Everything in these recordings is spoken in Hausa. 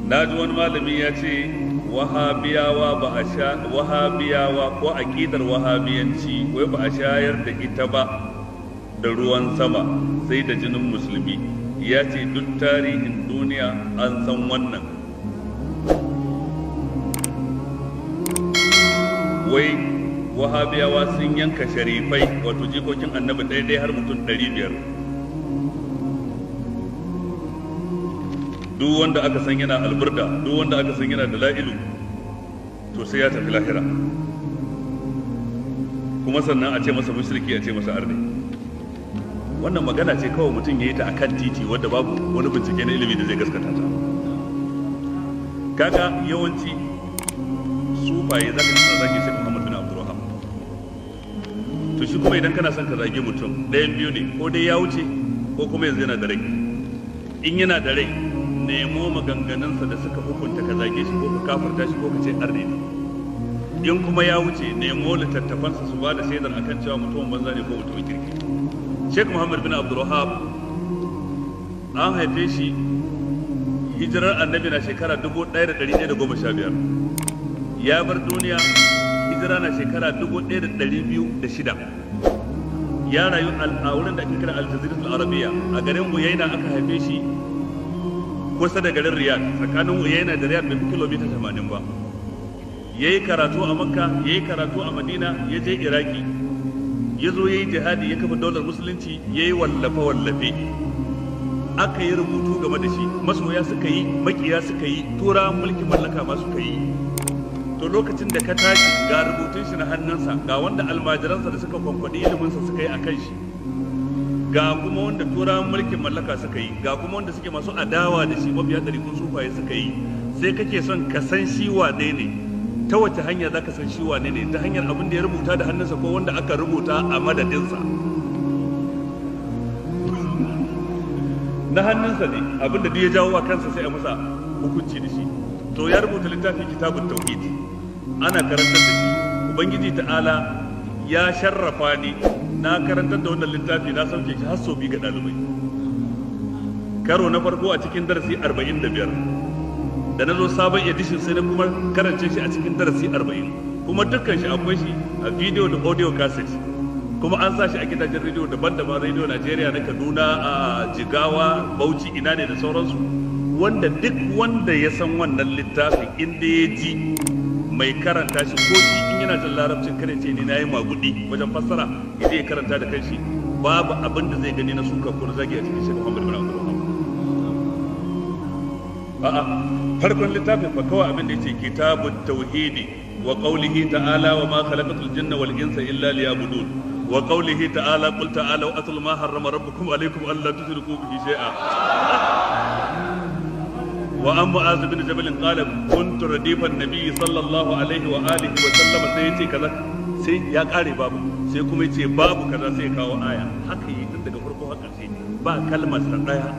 Na ji wani malami ya ce wahabiyawa ba a sha wahabiyawa ko aqidar wahabiyanci wai ba a shayar da ita ba da ruwan sama sai da jinin musulmi. Ya ce duk tarihin duniya an san wannan. Wai wahabiyawa sun yanka sharifai wato jikokin annabi ɗaya har mutum 500. Duk wanda aka san yana alburda, duk wanda aka san yana da la'ilu, to sai ya tafi lahira. Kuma sannan a ce masa mushriki, a ce masa arne. Wannan magana ce kawai mutum ya yi ta akan titi wadda babu wani bincike na ilimi da zai gaskata ta. Kaga yawanci sufaye zaka ji suna zage Sheikh Muhammad bin Abdul Wahhab. To shi kuma idan kana son ka zage mutum, ɗayan biyu ne, ko dai ya wuce ko kuma yanzu yana da rai. In yana da rai, nemo maganganunsa da suka hukunta ka zage shi ko ka kafarta shi ko ka ce arne ne. In kuma ya wuce, nemo littattafansa su ba da shaidar akan cewa mutumin banza ne ko mutumin kirki. Sheikh Muhammad bin Abdul Wahhab an haife shi hijirar annabi na shekara 1115. Ya bar duniya hijira na shekara 1206. Ya rayu a wurin da ake kira Al-Jaziratul Arabiya, a garin Uyaina aka haife shi, kusa da garin Riyadh. Tsakanin Uyaina da Riyadh bai fi kilomita 80 ba. Yayi karatu a Makka, yayi karatu a Madina, ya je Iraki, ya zo yayi jihadi, ya kafa daular musulunci, yayi wallafe wallafe. Aka yi rubutu game da shi, masoya suka yi, makiya suka yi, turawan mulkin mallaka ma suka yi. To lokacin da ka tashi, ga rubutun shi na hannunsa, ga wanda almajiransa da suka kwankwaɗi iliminsa suka yi a kan shi, ga kuma wanda turawan mulkin mallaka suka yi, ga kuma wanda suke masu adawa da shi mabiya ɗarikun sufaye suka yi, sai kake son ka san shi wane ne. Ta wace hanya za ka san shi wane ne? Ta hanyar abin da ya rubuta da hannunsa ko wanda aka rubuta a madadinsa? Na hannunsa ne, abin da duk ya jawo a kansa sai a masa hukunci da shi. To ya rubuta littafin Kitabut Tauhid, ana karantar da shi. Ubangiji ta'ala ya sharrafa ni na karantar da wannan littafi, na sauke shi har sau biyu ga ɗalibai. Karo na farko a cikin darasi 45, da na zo sabon edition sai na kuma karance shi a cikin darasi 40. Kuma dukkan shi akwai shi a video da audio cassette, kuma an sa shi a gidajen rediyo daban-daban, rediyo Najeriya na Kaduna, a Jigawa, Bauchi, ina ne da sauransu. Wanda duk wanda ya san wannan littafin, inda ya ji mai karanta shi, ko shi in yana jin larabcin kare ce ni nayi magudi wajen fassara, idan ya karanta da kanshi, babu abin da zai gani na suka ko na zagi a cikin Sheikh Muhammad bin Abdul Wahhab. A'a, farkon littafin fa kawai abin da yace Kitabut Tauhidi wa qawlihi ta'ala wa ma khalaqatul jinna wal insa illa liya'budun wa qawlihi ta'ala qul ta'alu atlu ma harrama rabbukum alaykum alla tushriku bihi shay'a wa an Mu'az bin Jabal qala kuntu radifan nabiy sallallahu alaihi wa alihi wa sallam, sai yace kaza, sai ya kare babu, sai kuma yace babu kaza, sai ya kawo aya. Haka yi tun daga farko har ƙarshe, ba kalmar sa daya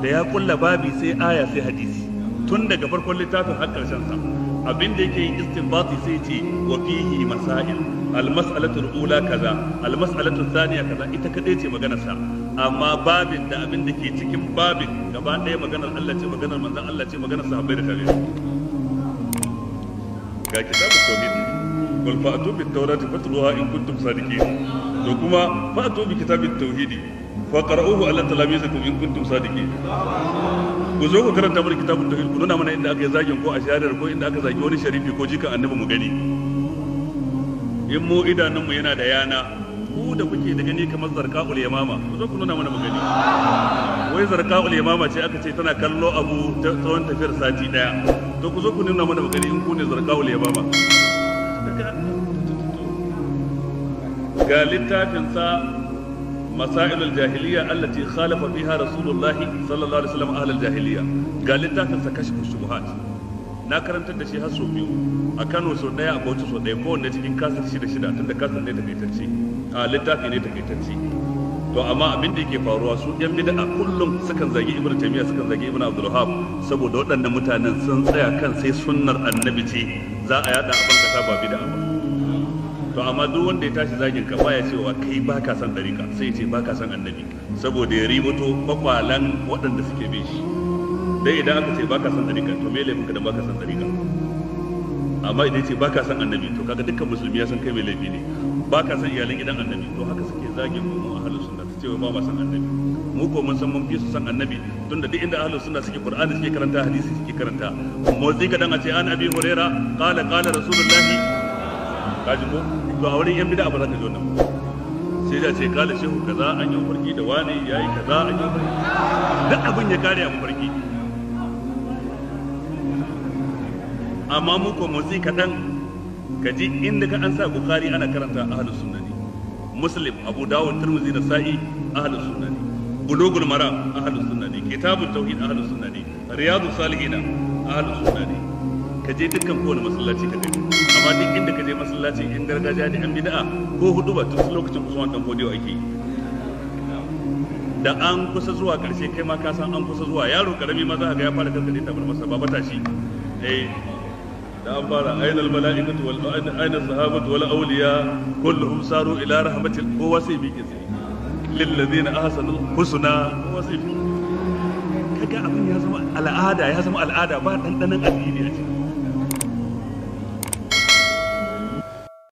da ya kulla babi sai aya sai hadisi, tun daga farkon littafin har ƙarshen sa. Abin da yake yin istinbati sai ce wa fihi masail, al mas'alatu al-ula kaza, al mas'alatu thaniya kaza, ita kadai ce maganar sa. Amma babin da abin da ke cikin babin gaba ɗaya maganar Allah ce, maganar manzon Allah ce, maganar sahabbai da tabi'ai. Ga Kitabut Tauhid, qul fa'tu bit tawrati fatluha in kuntum sadiqin. To kuma fa'tu bi kitabit tauhidi fa qara'uhu ala talamizikum in kuntum sadiqin. Ku zo ku karanta mana Kitabut Tauhid, ku nuna mana inda aka yi zagin ko a shari'ar ko inda aka zagi wani sharifi ko jikan annabi mu gani. In mu idanunmu yana da yana, ku da kuke da gani kamar Zarqa'ul Yamama, ku zo ku nuna mana mu gani. Wai Zarqa'ul Yamama ce aka ce tana kallo abu ta tsawon tafiyar sati daya. To ku zo ku nuna mana mu gani in ku ne Zarqa'ul Yamama. Ga littafin sa Masailul Jahiliya allati khalafa fiha Rasulullah sallallahu alaihi wasallam ahlul jahiliya. Ga littafin sa Kashfu Shubuhat, na karantar da shi har sau biyu a Kano, sau daya a Bauchi, sau daya, kowanne cikin kasar shida shida, tunda kasar ne takaitacce, a littafi ne takaitacce. To amma abin da yake faruwa, su yan bid'a kullum sukan zagi Ibn Taymiyyah, sukan zagi Ibn Abdul Wahhab, saboda waɗannan mutanen sun tsaya kan sai sunnar annabi ce za a yada a ban kasa, ba bid'a ba. To amma duk wanda ya tashi zagin ka baya cewa kai baka son dariƙa, sai ya ce baka son annabi, saboda ya ribato kwakwalan waɗanda suke bin shi. Dai idan aka ce baka san dariƙa, to me laifin ka da baka san dariƙa? Amma idan ce baka san annabi, to kaga dukkan musulmi ya san kai mai laifi ne. Baka san iyalan gidan annabi, to haka suke zagin mu ahlus sunna, su ce ba ma san annabi. Mu ko mun san mun fi su san annabi, tunda duk inda ahlus sunna suke Qur'ani suke karanta, hadisi suke karanta. Motsi kadan a ce an Abi Huraira qala qala Rasulullahi, kaji ko? To a wurin yan bid'a ba za ka ji wannan ba. Sai da ce kala shehu kaza, an yi mafarki da wani yayi kaza, an yi mafarki, duk abin ya kare a mafarki. Amma mu ko motsi kaɗan ka ji inda ka an sa Bukhari ana karanta, ahlus sunna ne. Muslim, Abu Dawud, Tirmidhi, Nasa'i, ahlus sunna ne. Bulugul Maram, ahlus sunna ne. Kitabut Tauhid, ahlus sunna ne. Riyadus Salihin, ahlus sunna ne. Ka je dukkan kowane masallaci ka gani. Amma duk inda ka je masallacin yan gargajiya da yan bid'a, ko hudu ba tun lokacin Usman dan Fodiyo ake yi. Da an kusa zuwa karshe, kai ma ka san an kusa zuwa, yaro karami ma za ka ga ya fara karkade tabar masa baba tashi. Eh, da an fara aina al mala'ikatu wal aina sahabatu wal awliya kulluhum saru ila rahmatil, kowa sai miƙe tsaye, lil ladina ahsanu husna, kowa sai miƙe. Kaga abin ya zama al'ada, ya zama al'ada, ba dandanan addini a ciki.